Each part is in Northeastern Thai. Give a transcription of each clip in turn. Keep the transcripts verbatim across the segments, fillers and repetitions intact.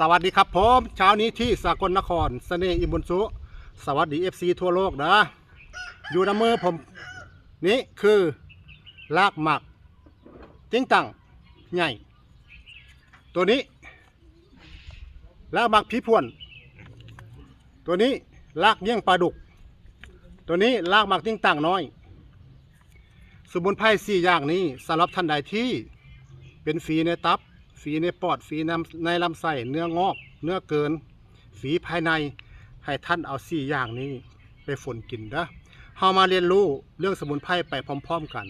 สวัสดีครับผมเช้านี้ที่สกลนครเสน่ห์อิมบุญสุ สวัสดี เอฟซี ทั่วโลกนะ อยู่ในมือผม นี่คือรากหมาก ติ้งตังใหญ่ ตัวนี้รากหมากผีพวน ตัวนี้รากเงี้ยงปลาดุก ตัวนี้รากหมากติ้งตังน้อย สมุนไพรสี่อย่างนี้สำหรับท่านใดที่เป็นฝีในตับ ฝีในปอด ฝีในในลำไส้เนื้องอก เนื้อเกิน ฝีภายใน ให้ท่านเอาสี่อย่างนี้ไปฝนกินเด้อ เฮามาเรียนรู้เรื่องสมุนไพรไปพร้อมๆกัน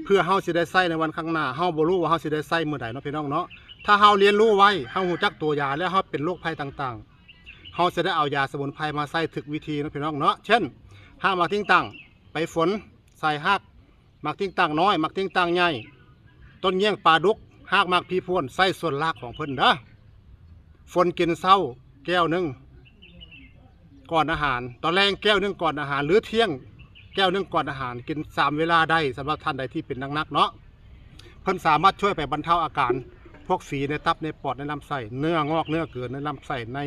เพื่อเฮาสิได้ใช้ในวันข้างหน้า เฮาบ่รู้ว่าเฮาสิได้ใช้มื้อใดเนาะพี่น้องเนาะ ถ้าเฮาเรียนรู้ไว้ เฮาฮู้จักตัวยาแล้วเฮาเป็นโรคภัยต่างๆ เฮาสิได้เอายาสมุนไพรมาใช้ถูกวิธีเนาะพี่น้องเนาะ เช่น หากหมากติ้งตังไปฝนใส่หากหมากติ้งตังน้อย หมากติ้งตังใหญ่ ต้นเงี้ยงปลาดุก หากหมากผีพวน ใส่ส่วนรากของเพิ่นเด้อ ฝนกินเช้าแก้วหนึ่งก่อนอาหาร ตอนแลงแก้วหนึ่งก่อนอาหาร หรือเที่ยงแก้วหนึ่งก่อนอาหาร กินสามเวลาได้สำหรับท่านใดที่เป็นหนักๆเนาะ เพิ่นสามารถช่วยไปบรรเทาอาการพวกฝีในตับในปอดในลำไส้ เนื้องอกเนื้อเกินในลำไส้ใน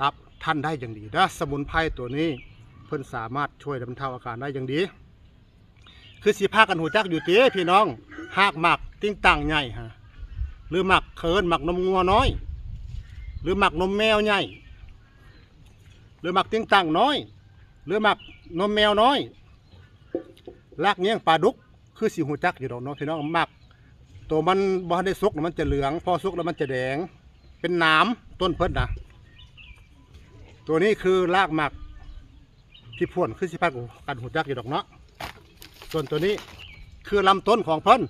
ตับท่านได้อย่างดีเด้อ สมุนไพรตัวนี้เพิ่นสามารถช่วยบรรเทาอาการได้อย่างดี คือสิพากันฮู้จักอยู่ติพี่น้อง หากหมากติ้งตังใหญ่ฮะ หรือหมากเคินหมากนมงัวน้อย หรือหมากนมแมวใหญ่ หรือหมากติ้งตังน้อย หรือหมากนมแมวน้อย รากเงี้ยงปลาดุก คือสิฮู้จักอยู่ดอกเนาะพี่น้อง หมากตัวมันบ่ทันได้สุกน่ะมันจะเหลือง พอสุกแล้วมันจะแดง เป็นหนามต้นเพิ่นนะ ตัวนี้คือรากหมากผีพวน คือสิพากันฮู้จักอยู่ดอกเนาะ ส่วนตัวนี้คือลำต้นของเพิ่น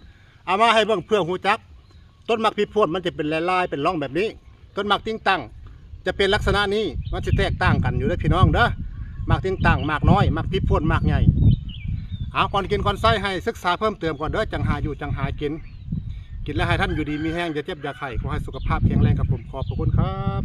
เอามาให้เบิ่งเพื่อฮู้จัก ต้นหมากผีพวนมันจะเป็นลายๆเป็นร่องแบบนี้ ต้นหมากติ้งตังจะเป็นลักษณะนี้ มันสิแตกต่างกันอยู่เด้อพี่น้องเด้อ หมากติ้งตังหมากน้อย หมากผีพวน หมากใหญ่ เอาก่อนกินก่อนใช้ให้ศึกษาเพิ่มเติมก่อนเด้อ จังหาอยู่จังหากิน กินแล้วให้ท่านอยู่ดีมีแฮง อย่าเจ็บอย่าไข้ ขอให้สุขภาพแข็งแรงครับผม ขอบพระคุณครับ